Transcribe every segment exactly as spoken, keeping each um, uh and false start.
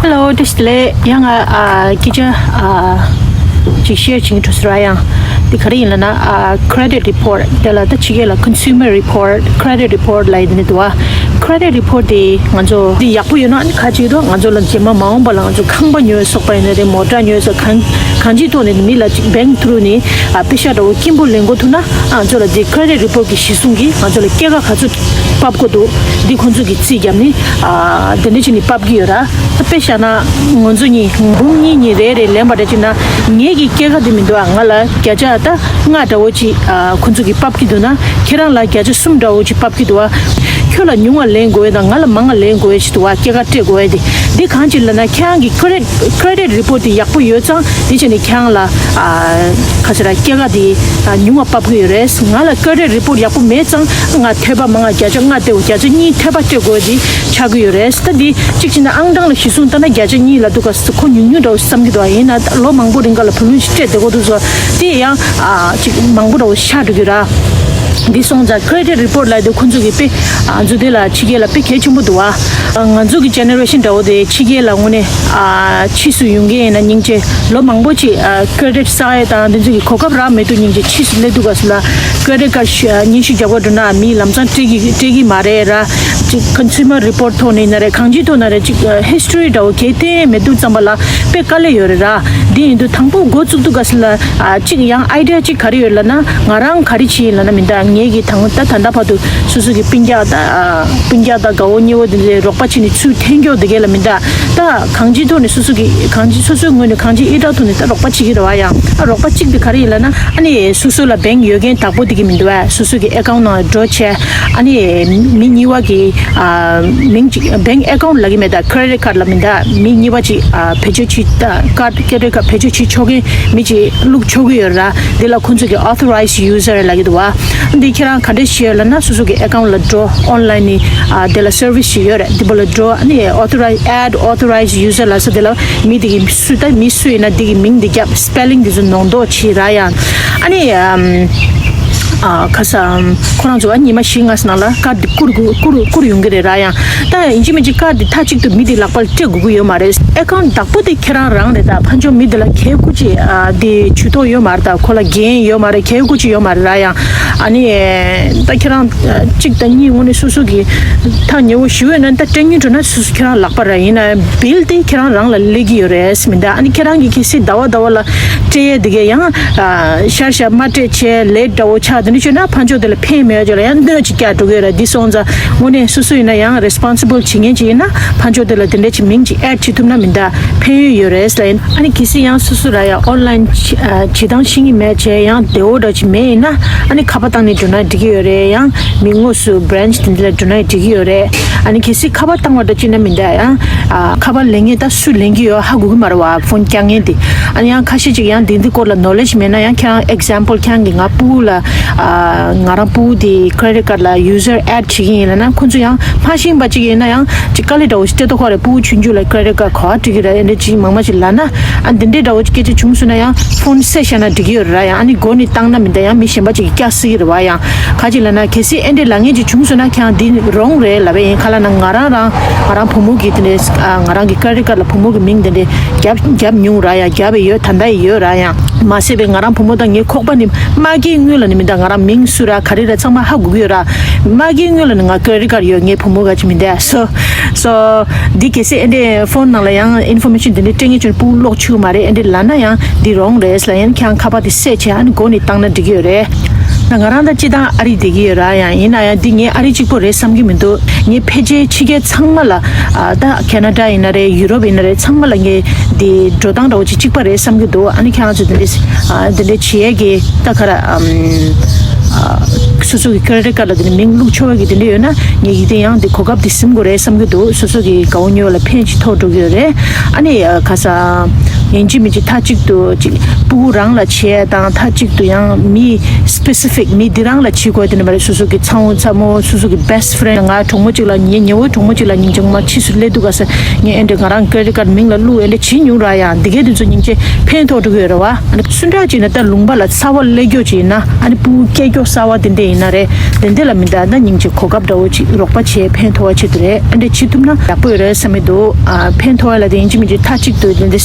Hello, བཀྲ་ཤིས་བདེ་ལེགས། ཡང་ང་ཨ་སྐད་ཆ་ཨ་ཅིག་ཤེར་བྱེད་འགྲོ་ཟེར་བ། ཡང་འདི་ག་རེ་ཡིན་ལབ་ན། ཨ་credit report དེ་ལ་ད་ཕྱི་རྒྱལ་ལ་consumer report, credit report ལབ་ཡ་དེ་འདྲ་འདུག་བ། credit report དེ་ང་ཚོ་འདི་ཡག་པོ་ཡོད་ན་ཨ་ནི་ག་ཅིག་རེད། ང་ཚོ་ལ་རྗེས་མ་མ་འོངས་པ་ལ་ང་ཚོ་ཁང་པ་ཉོ་ཡ་སོགས་པ་ཡིན་ན་རེད། མོ་ཊ་ཉོ་ཡ་སོགས་གང་གང་ཅིའི་ཐོག་ནས་མི་ལ་ཅིག་bank through ནས་ཨ་པེ་ཤག་འདྲ་བོ་སྐྱིན་པོ་ལེན་དགོས་ཐུག་ན། ཨ་ང་ཚོ་ལ་འདི་credit report གི་གཞི་བཟུང་གིས་ང་ཚོ་ལ་སྐྱེད་ཀ་ག་ཚོད་ཕབ་དགོས་འདུག་འདི་ཁོང་ཚོ་གིས་རྩིས་བརྒྱབ་ནས་ཨ་དེ་འདྲ་བྱས་ནས་ཕབ་ཀྱི་ཡོད་ར། ད་དཔེ་བཞག་ན་ང་ཚོ་གཉིས་འབུམ་གཉིས་གཉིས་རེ་རེ་ལེན་པ་འདྲ་བྱས་ན། ངེད་ཀྱི་སྐྱེད་ཀ་དེ་མི་འདུག་ཨ། ང་ལ་བརྒྱ་ཆ་ད་ལྔ་འདྲ་བོ་ཅིག་ཨ་ཁོང་ཚོ་གིས་ཕབ་ཀྱི་འདུག་ན། ཁྱེད་རང་ལ་བརྒྱ་ཆ་གསུམ་འདྲ་བོ་ཅིག་ཕབ་ཀྱི་འདུག་ཨ། ཁྱོད་ལ་ཉུང་བ་ལེན་དགོས་ཡ་དང་ང་ལ་མང་བ་ལེན་དགོས་ཡ་ཅིག་འདུག་ཨ། སྐྱེད་ཀ་སྤྲད་དགོས་ཡ་དེ། འདི་གང་ཅིག་ལབ་ན་ཁྱེད་རང་གི་credit credit report དེ་ཡག་པོ་ཡོད་ཙང་དེ་བྱས་ནས་ཁྱེད་རང་ལ་ཨ་ག་ཟེར་ར་སྐྱེད་ཀ་དེ་ཨ་ཉུང་བ་ཕབ་ཀྱི་ཡོད་རེད། ང་ལ་credit report ཡག་པོ་མེད་ཙང་ང་ཐོལ་པ་མང་བ་བརྒྱ་ཆ་ལྔ་སྤྲད་དགོས། བརྒྱ་ཆ་གཉིས་ཐོལ་པ་སྤྲད་དགོས་དེ་ཆགས་ཀྱི་ཡོད་རེད། ད་འདི་གཅིག་བྱས་ན་ཨང་གྲངས་ལ་གཞི་བཟུང་བཏང་ན་བརྒྱ་ཆ་གཉིས་ལ་འདུག་ག་ཁོ་ཉུང་ཉུང་འདྲ་བོ་བསམ་གྱི་འདུག་ཨ། ཡིན་ན་ལོ་མང་པོ་རིང་ག་ལ་བུ་ལོན་ཞིག་སྤྲད་བསྡད་དགོས་འདུག་སོ། དེ་ཡང་ཨ་ཅིག་མང་པོ་འདྲ་བོ་ཤར་འགྲོ་གི་ར། འདི་སོང་ཙང་credit report ལབ་དེ་ཁོང་ཚོ་གི་དཔེ་ཨ་འཛུགས་དེ་ལ་ཕྱི་རྒྱལ་ལ་དཔེ་གལ་ཆེན་པོ་འདུག་ཨ། ང་ཚོ་གི་generation འདྲ་བོ་དེ་ཕྱི་རྒྱལ་ལ་དངོས་གནས་ཨ་ཕྱིས་སུ་ཡོང་མཁན་ཡིན་ན་སྙིང་རྗེ། ལོ་མང་པོ་ཅིག་ཨ་credit བསགས་ཡས་དང་དེ་ཚོ་གི་གོ་སྐབས་རག་མེད་དུས་སྙིང་རྗེ་ཕྱིས་སུ་སླེབས་དུས་སྐབས་སུ་ལ་credit card ཤ་སྙན་ཞུ་རྒྱག་པ་འགྲོ་ན་མིས་ལམ་སང་སྤྲད་ཀྱི་སྤྲད་ཀྱི་མ་རེད་ར། ཅིག་consumer report ཐོག་ནས་ཡིན་ན་རེད། གང་ཅིའི་ཐོག་ན་རེད། ཅིག་history འདྲ་བོ་གལ་ཏེ་མེད་དུས་ཙམ་པ་ལ་དཔེ་དཀའ་ལས་ཡོད་རེད་ར། འདི་ཡིན་དུས་དང་པོ་འགོ་བཙུགས་དུས་སྐབས་སུ་ལ་ཨ་ཅིག་ཡང་idea ཅིག་ག་རེ་ཡོད་ལབ་ན། ང་རང་ག་རེ་བྱེད་ཡིན་ལབ་ན་མི་འདུག་ངེད་ཀྱི་དང་ད་ད་ལྟ་བར་དུ་སོ་སོ་གི་སྤུན་ཀྱག་ད་ཨ་སྤུན་ཀྱག་དང་དགའ་བོ་ཉེ་བོ་དེ་ཚོའི་རོགས་པ་བྱས་ནས་ཚུར་འཐེན་རྒྱུ་དེ་གས་ལ་མི་འདུག་ད་གང་ཅིའི་ཐོག་ནས་སོ་སོ་གི་གང་ཅི་སོ་སོའི་ངོས་ནས་གང་ཅི་ཨི་དྲག་ཐོག་ནས་ད་རོགས་པ་བྱེད་ཀྱི་རེད་བ། ཡང་ཨ་རོགས་པ་གཅིག་དེ་ག་རེ་ཡིན་ལབ་ན། ཨ་ནི་སོ་སོ་ལ་bank ཡོད་མཁན་བདག་པོ་དེ་གི་མི་འདུག་བ། སོ་སོ་གི་account ནང་draw བྱས། ཨ་ནི་མི་གཉིས་པ་གི་ཨ་མིང་གཅིག་bank account ལབ་ཀྱི་མེད། ད་credit card ལ་མི་འདུག་མི་གཉིས་པ་གཅིག་ཨ་བེད་སྤྱོད་བྱེད། ད་card credit card བེད་སྤྱོད་བྱེད་ཆོག་མཁན་མི་གཅིག་བླུག་ཆོག་གི་ཡོད་ར། འདི་ལ་ཁོང་ཚོ་གི་authorized user ལབ་ཀྱི་འདུག་བ། འདི་ཁྱེད་རང་ག་འདྲས་བྱེད་ཡོད་ལབ་ན། སོ་སོ་གི་account ལ་draw online ནི་ཨ་དེ་ལ་service ཞིག་ཡོད་རེད། དེ་པོ་ལ་draw ཨ་ནི་authorized add authorized user ལབ་ས་དེ་ལ་མི་དེ་གི་སུ་ད་མི་སུ་ཡིན་ན་དེ་གི་མིང་དེ་རྒྱབ་spelling དེ་ཚོ་ནོར་འདུག་བྱེད་ར། ཡང་ཨ་ནི་ཨམ་ཨ་ཁ་ས་ཨམ་ཁོ་རང་ཚོ་ཨ་ཉི་མ་བཞི་ལྔ་ཙམ་ནང་ལ་card དེ་བསྐུར་དགོས་བསྐུར་བསྐུར་ཡོང་གི་རེད་ར། ཡང་ད་ཡིན་གཅིག་མིན་གཅིག་card དེ་མཐའ་གཅིག་ཏུ་མི་དེ་ལག་པ་ལ་སྤྲད་དགོས་ཀྱི་ཡོད་མ་རེད། account བདག་པོ་དེ་ཁྱེད་རང་རང་རེད། ད་ཕར་ཕྱོགས་མི་དེ་ལ་གལ་ཁུར་ཅིག་ཨ་དེ་ཇུས་གཏོགས་ཡོད་མ་རེད། ད་ཁོ་ལ་འགན་ཡོད་མ་རེད། གལ་ཁུར་ཅིག་ཡོད་མ་རེད་ར། ཡང་ཨ་ནི་ད་ཁྱེད་རང་གཅིག་དང་གཉིས་དངོས་གནས་སོ་སོ་གི་ཐག་ཉེ་བོ་ཞུ་འོས་ན་ད་སྤྲད་སྙིང་འདོད་ན་སོ་སོ་ཁྱེད་རང་ལག་པ་ར། ཡིན་ན་bill དེ་ཁྱེད་རང་རང་ལ་སླེབས་ཀྱི་ཡོད་རེད་མི་འདུག་ཨ་ནི་ཁྱེད་རང་གི་གལ་སྲིད་ཟླ་བ་ཟླ་བ་ལ་སྤྲད་ཡས་དེ་གས་ཡང་ཨ་ཤར་ཤར་མ་སྤྲད་བྱས་late འདྲ་བོ་ཆགས་དེ་འདྲ་བྱུང་ན་ཕར་ཕྱོགས་དེ་ལ་ཕན་མེད་ཅོག་ལ་ཡང་གནོད་ཅིག་བཀྱག་འགྲོ་གི་ཡོད་རེད། འདི་སོང་ཙང་དངོས་གནས་སོ་སོ་ཡིན་ན་ཡང་responsible བྱེད་མཁན་ཅིག་ཡིན་ན་ཕར་ཕྱོགས་དེ་ལ་དེ་འདྲ་ཅིག་མིང་ཅིག་add བྱེད་ཐུབ་ན་མི་འདུག་ཕན་ཡོན་ཡོད་རེད་ལབ་ཡིན། ཨ་ནི་གལ་སྲིད་ཡང་སོ་སོ་ར་ཡང་online བྱེད་སྟངས་ཤེས་ཀྱི་མེད་བྱས་ཡང་བདེ་བོ་འདྲ་ཅིག་མེད་ཡིན་ན་ཨ་ནི་ཁ་པར་བཏང་ནས་འགྲོ་ན་འགྲིག་གི་ཡོད་རེད། ཡང་མི་དངོས་སུ་branch དེ་འདྲ་ལ་འགྲོ་ན་འགྲིག་གི་ཡོད་རེད། ཨ་ནི་གལ་སྲིད་ཁ་པར་བཏང་བ་འདྲ་ཅིག་ན་མི་འདུག་ཡང་ཨ་ཁ་པར་ལེན་མཁན་ད་སུ་ལེན་གྱི་ཡོད་ཧ་གོ་གི་མ་རེད་བ། ཕོན་རྒྱག་མཁན་དེ་ཨ་ནི་ཡང་ཁ་ཤས་ཅིག་ཡང་དེ་འདི་སྐོར་ལ་knowledge མེད་ན་ཡང་ཁྱེད་རང་example ཁྱེད་རང་གི་ང་ཕྲུ་གུ་ལ་ཨ་ང་རང་ཕྲུ་གུ་དེ་credit card ལ་user add བྱེད་ཀྱི་ཡིན་ལབ་ན་ཁོང་ཚོ་ཡང་མ་ཤེས་པ་ཅིག་ཡིན་ན་ཡང་ཅིག་དཀའ་ལས་འདྲ་བོ་ཞིག་སྤྲད་མདོག་ཁ་རེད། ཕྲུ་གུ་ཆུང་ཆུང་ལ་credit card ག་པར་སྤྲད་ཀྱི་རེད། ཨེ་འདྲ་ཅིག་མང་མང་ཞིག་ལབ་ན་ཨ་འདི་འདྲའི་འདྲ་བོ་ཅིག་སྐད་ཆ་བྱུང་སོང་ན་ཡང་ཕོན་བསད་བཞག་ན་འགྲིག་གི་ཡོད་རེད་ར། ཡང་ཨ་ནི་མགོ་ནས་བཏང་ན་མི་འདུག་ཡང་མི་གཞན་པ་ཅིག་གིས་བཀྱག་སྲིད་ཀྱི་རེད་བ། ཡང་ག་ཅིག་ལབ་ན་གལ་སྲིད་ཨེ་འདྲའི་ལབ་མཁན་ཅིག་བྱུང་སོང་ན་ཁྱེད་རང་འདི་wrong རེད་ལབ་པ་ཡིན། ག་ལབ་ན་ང་རང་རང་ང་རང་བུ་མོ་གི་དེ་འདྲའི་ཨ་ང་རང་གི་credit card ལ་བུ་མོ་གི་མིང་དེ་འདྲའི་རྒྱབ་རྒྱབ་མྱོང་ར། ཡང་རྒྱབ་པའི་ཡོད། ད་ལྟ་ཡི་ཡོད་ར། ཡང་མ་ཟད་པའི་ང་རང་བུ་མོ་དང་ངའི་ཁོག་པ་ནི་མ་སྐྱེས་སྔོན་ལ་ནི་མི་འདུག་ང་རང་མིང་སུ་ར་ག་རེ་ར་ཚང་མ་ཧ་གོ་གི་ཡོད་ར། མ་སྐྱེས་སྔོན་ལ་ནི་ང་credit card ཡོད། ངའི་བུ་མོ་ག་ཅིག་མི་འདུག so so འདི་གལ་སྲིད་ཨེ་འདྲའི་ཕོན་ནང་ལ་ཡང་information འདི་འདྲའི་སྤྲད་མཁན་ཅིག་ཕྲུ་གུ་ཀློག་ཆོག་གི་མ་རེད། ཨེ་འདྲའི་ལབ་ན་ཡང་འདི་wrong རེད་ལབ་ཡང་ཁྱེད་རང་ཁ་པར་དེ་བསད་བྱས་ཨ་ནི་མགོ་ནས་བཏང་ན་འགྲིག་གི་ཡོད་རེད། ད་ང་རང་ད་སྤྱིར་བཏང་ཨ་རི་བསྡད་ཀྱི་ཡོད་ར། ཡང་ཡིན་ན་ཡང་འདི་ངའི་ཨ་རི་གཅིག་པོ་རེད་བསམ་གྱི་མི་འདུག་ངས་ཕལ་ཆེར་ཕྱི་རྒྱལ་ཚང་མ་ལ་ཨ་ད་ཁེ་ན་ཌ་ཡིན་ན་རེད། ཡུ་རོབ་ཡིན་ན་རེད། ཚང་མ་ལ་ངས་འདི་འགྲོ་སྟངས་འདྲ་བོ་ཅིག་གཅིག་པ་རེད་བསམ་གྱི་འདུག་ཨ་ནི་ཁྱེད་རང་ཚོ་འདི་འདྲའི་ཨ་འདི་འདྲའི་བྱེད་ཡས་ཀྱི་ད་ག་ར་ཨམ་ཨ་སོ་སོ་གི་credit card ལ་འདི་འདྲའི་མིང་བླུག་ཆོག་པ་གི་འདི་འདྲ་ཡོད་ན་ངས་ཡིད་བརྟན་ཡང་འདི་གོ་སྐབས་འདི་ཟིན་དགོས་རེད་བསམ་གྱི་འདུག་སོ་སོ་གི་དགའ་བོ་ཉེ་བོ་ལ་ཕན་ཅིག་ཐོགས་འགྲོ་གི་ཡོད་རེད། ཨ་ནི་ཨ་ཁ་ས་ ཡིན་གཅིག་མིན་གཅིག་མཐའ་གཅིག་ཏུ་ཅིག་ཕྲུ་གུ་རང་ལ་བྱེད་ཡ་དང་མཐའ་གཅིག་ཏུ་ཡང་མི་སི་པེ་སི་ཕིག་མི་འདི་རང་ལ་བྱེད་དགོས་དེ་ནི་མ་རེད། སོ་སོ་གི་ཚ་བོ་ཚ་མོ་སོ་སོ་གི་best friend། ང་གྲོགས་མོ་གཅིག་ལ་ཉེ་ཉེ་བོ་གྲོགས་མོ་གཅིག་ལ་སྙིང་རྗེ་ངོ་མ་ཕྱིས་སུ་སླེབས་འདུག་ག་ས་ངས་ཨེ་འདྲ་ང་རང་credit card མིང་ལ་བླུགས་ཨེ་འདྲ་བྱེད་མྱོང་ར། ཡང་འདི་གའི་དུས་ཚོད་སྙིང་རྗེ་ཕན་ཐོགས་འགྲོ་གི་ཡོད་ར་བ། ཨ་ནི་སུ་འདྲ་ཅིག་ན་ད་ལུང་པ་ལ་ཚ་བ་སླེབས་རྒྱུ་ཅིག་ཡིན་ན་ཨ་ནི་ཕྲུ་གུ་སྐྱེ་སྐྱོ་གསར་བ་དེ་འདྲ་ཡིན་ན་རེད། དེ་འདྲ་ལ་མི་འདའ་ན་སྙིང་རྗེ་གོ་སྐབས་འདྲ་བོ་ཅིག་རོགས་པ་བྱས་ཕན་ཐོགས་པ་ཆེད་དུ་རེད། ཨ་འདྲ་བྱེད་ཐུབ་ན་ཡག་པོ་ཡོད་རེད་བསམ་གྱི་འདུག་ཨ་ཕན་ཐོགས་པ་ལ་དེ་ཡིན་གཅིག་མིན་གཅིག་མཐའ་གཅིག་ཏུ་དེ་འདྲ་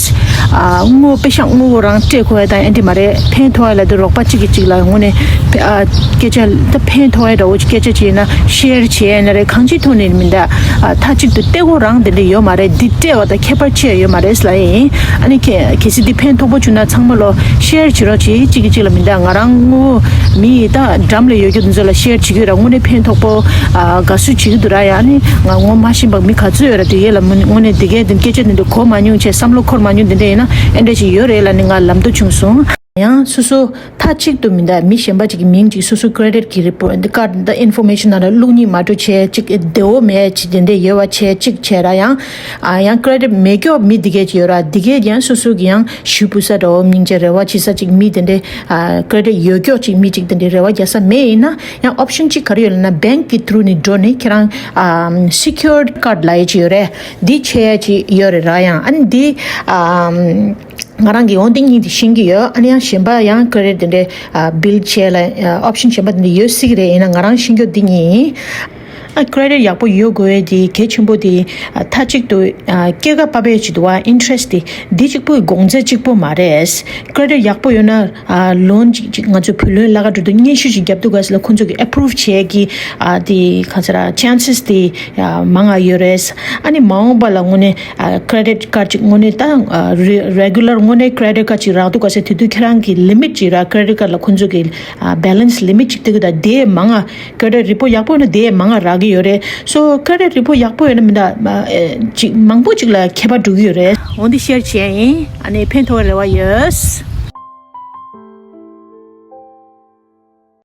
ཨ་དངོས་པེ་ཤག་དངོས་པོ་རང་སྤྲད་དགོས་ཡ་དང་ཨེ་འདྲ་མ་རེད། ཕན་ཐོགས་པ་ལ་དེ་རོགས་པ་གཅིག་གིས་གཅིག་ལ་དངོས་གནས་ཨ་སྐད་ཆ་ད་ཕན་ཐོགས་པ་འདྲ་བོ་ཅིག་སྐད་ཆ་བྱས་ན་ཤེར་བྱས་ན་རེད། གང་ཅིའི་ཐོག་ནས་མི་འདའ། ཨ་མཐའ་གཅིག་ཏུ་སྟེར་དགོས་རང་དེ་འདྲ་ཡོད་མ་རེད། འདི་སྤྲད་པ་དང་ཁྱད་པར་ཆེ་ཡོད་མ་རེད་ལབ་ཡིན། ཨ་ནི་གལ་གལ་སྲིད་འདི་ཕན་ཐོགས་པོ་བྱུང་ན་ཚང་མ་ལོ་ཤེར་བྱེད་རོགས་བྱེད། གཅིག་གིས་གཅིག་ལ་མི་འདའ། ང་རང་དངོས་པོ་མི་ད་འགྲམ་ལ་ཡོད་རྒྱུ་འདི་ཚོ་ལ་ཤེར་བྱེད་ཀྱི་ཡོད་ར། དངོས་གནས་ཕན་ཐོགས་པོ་ཨ་དགའ་བསུ་བྱེད་ཀྱི་འདུག་ར། ཡ་ཨ་ནི་ང་ངོ་མ་ཤེས་པ་མི་ག་ཚོད་ཡོད་ར། དེ་གས་ལ་མི་དངོས་གནས་དེ་གས་དེ་སྐད་ཆ་དེ་འདྲ་གོ་མ་མྱོང་བྱས་བསམ་བློ་འཁོར་མ་མྱོང་། དེ་འདྲ་ཡིན་ན་ཨེ་འདྲ་ཞིག་ཡོད་རེད་ལབ་ནི་ང་ལམ་འདུ་བྱུང་སོང་། ཡང་སོ་སོ་མཐའ་གཅིག་ཏུ་མི་འདའ། མི་གཞན་པ་ཅིག་གི་མིང་ཅིག་སོ་སོ་credit གི་report འདི་card འདི་information ནང་ལ་བླུགས་ནི་མ་འགྲོ་བྱས་ཅིག་བདེ་བོ་མེད་ཅིག་དེ་འདྲས་ཡོད་པ་བྱས་ཅིག་བྱས་ར། ཡང་ཨ་ཡང་credit མེད་ཀྱོག་མི་འདི་གས་ཅིག་ཡོད་ར། འདི་གས་ཡང་སོ་སོ་གི་ཡང་ཞུ་ཕུལ་ས་འདྲ་བོ་སྙིང་རྗེ་རེ་བ་བྱེད་ས་ཅིག་མི་དེ་འདྲས་ཨ་credit ཡོད་ཀྱོག་ཅིག་མི་ཅིག་དེ་འདྲས་རེ་བ་རྒྱག་ས་མེད་ཡིན་ན་ཡང་option ཅིག་ག་རེ་ཡོད་ལབ་ན་bank གི་through ནས་འགྲོ་ནས་ཁྱེད་རང་ཨ་secured card ལབ་ཡས་ཅིག་ཡོད་རེད། འདི་བྱས་ཡས་ཅིག་ཡོད་རེད་ར། ཡང་ཨ་ནི་འདི་ཨ། ང་རང་གིས་འོ་འདི་གཉིས་དེ་ཤེས་ཀྱི་ཡོད། ཨ་ནི་ཡང་གཞན་པ་ཡང་credit དེ་འདྲའི་ཨ་build བྱས་ལ་ཨ་option གཞན་པ་དེ་འདྲ་ཡོད་སྲིད་ཀྱི་རེད། ཡིན་ན་ང་རང་ཤེས་རྒྱུ་འདི་གཉིས་ཡིན། ཨ་credit ཡག་པོ་ཡོད་དགོས་ཡས་དེ་གལ་ཆེན་པོ་དེ་ཨ་མཐའ་གཅིག་ཏུ་ཨ་སྐྱེད་ཀ་ཕབ་པའི་ཆེད་དུ་བ་interest དེ་འདི་གཅིག་པུའི་གོང་ཚད་གཅིག་པོ་མ་རེད། credit ཡག་པོ་ཡོད་ན་ཨ་loan གཅིག་གཅིག་ང་ཚོས་བུ་ལོན་ལ་ཁ་འགྲོ་དུས་སྙན་ཞུ་ཞིག་རྒྱབ་དུས་ག་ས་ལ་ཁོང་ཚོ་གི་approve བྱས་ཀྱི་ཨ་དེ་ག་ཚོད་ར་chances དེ་ཡ་མང་ང་ཡོད་རེད། ཨ་ནི་མ་འོངས་པ་ལ་དངོས་གནས་ཨ་credit card ཅིག་དངོས་གནས་ད་ཨ་རི་regular དངོས་གནས་credit card ཅིག་རག་འདུག་ག་ཟེར་དུས་དུས་ཁྱེད་རང་གི་limit ཅིག་ར། credit card ལ་ཁོང་ཚོ་གི་ཨ་balance limit ཅིག་བཏོན་གི་ད་དེ་མང་ང་credit report ཡག་པོ་ཡོད་ན་དེ་མང་ང་རག་གི་ཡོད་རེད། so credit report ཡག་པོ་ཡོད་ན་མི་འདྲ་ཨ་ཅིག་མང་པོ་ཅིག་ལ་ཁྱད་པར་འགྲོ་གི་ཡོད་རེད། འོ་འདི་share བྱས་ཡིན། ཨ་ནི་ཕན་ཐོགས་རེ་བ་ཡོད།